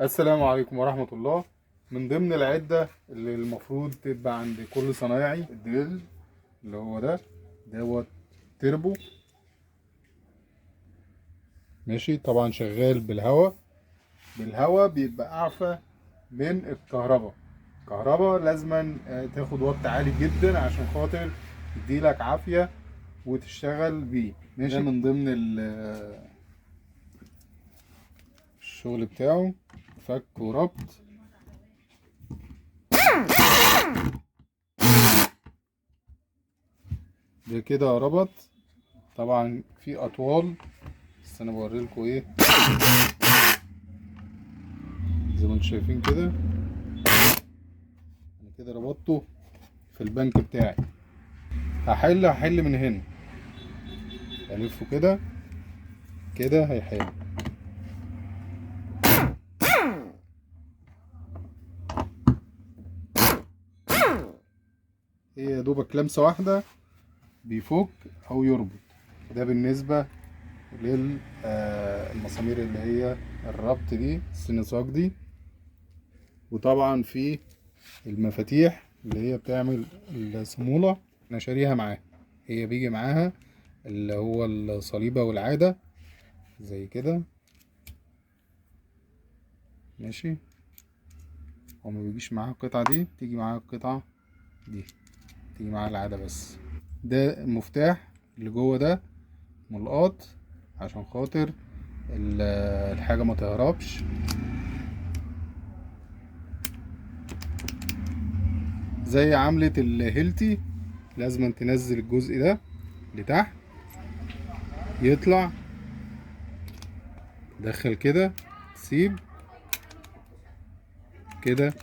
السلام عليكم ورحمة الله. من ضمن العدة اللي المفروض تبقى عند كل صنايعي ال drill اللي هو ده دوت تربو، ماشي. طبعا شغال بالهواء، بالهواء بيبقى اعفى من الكهرباء. الكهرباء لازما تاخد وقت عالي جدا عشان خاطر تديلك عافية وتشتغل بيه، ماشي. ده من ضمن الشغل بتاعه، فك وربط. ده كده ربط. طبعا في اطوال، بس انا بوريلكوا ايه زي ما انتم شايفين كده. انا كده ربطته في البنك بتاعي. هحل من هنا، الفه كده كده هيحل. هي يا دوبك لمسه واحدة بيفك او يربط. ده بالنسبة للمسامير اللي هي الربط دي، السنساق دي. وطبعا في المفاتيح اللي هي بتعمل الصمولة، انا شاريها معاها، هي بيجي معاها اللي هو الصليبة والعادة زي كده، ماشي. هو ما بيجيش معاها القطعة دي، تيجي معاها القطعة دي، تيجي معاها العادة بس. ده المفتاح اللي جوه ده ملقاط عشان خاطر الحاجة ما تهربش. زي عملة الهيلتي لازم تنزل الجزء ده لتحت، يطلع دخل كده، تسيب كده،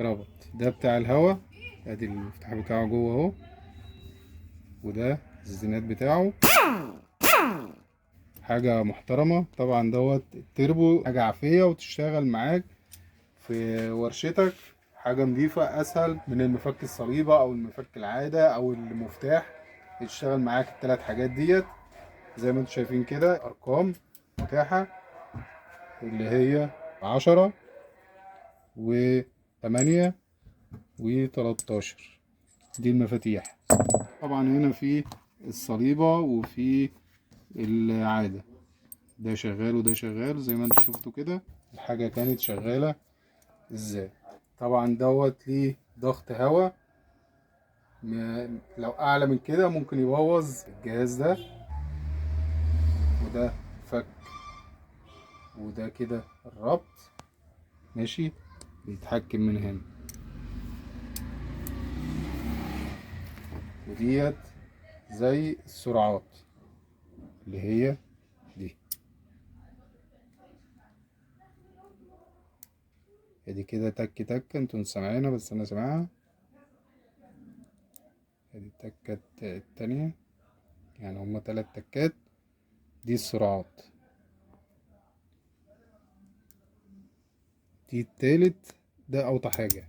ربط. ده بتاع الهوا، ادي المفتاح بتاعه جوه اهو، وده الزناد بتاعه. حاجة محترمة. طبعا دوت التربو حاجة عافية وتشتغل معاك في ورشتك، حاجة نظيفة، أسهل من المفك الصليبة أو المفك العادة أو المفتاح. يشتغل معاك التلات حاجات ديت زي ما انتم شايفين كده. أرقام متاحة اللي هي 10 و8 و13، دي المفاتيح. طبعا هنا في الصليبة وفي العادة، ده شغال وده شغال زي ما انتم شفتوا كده الحاجة كانت شغالة ازاي. طبعا دوت ليه ضغط هواء، لو اعلى من كده ممكن يبوظ الجهاز ده. وده فك، وده كده الربط، ماشي، بيتحكم من هنا. وديت زي السرعات اللي هي دي، ادي كده تك تك، انتوا سامعينها بس انا سامعها. ادي التكة التانية، يعني هما 3 تكات. دي السرعات، دي التالت، ده اوطى حاجة.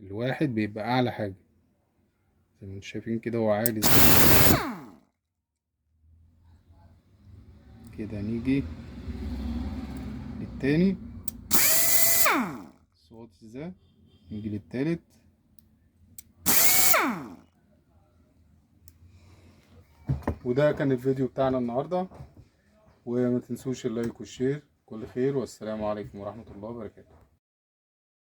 الواحد بيبقى اعلى حاجة زي ما انتوا شايفين كده، هو عالي كده. نيجي للتاني، صوت ازاي، نيجي للتالت. وده كان الفيديو بتاعنا النهارده، وما تنسوش ال like وال share. كل خير، والسلام عليكم ورحمة الله وبركاته.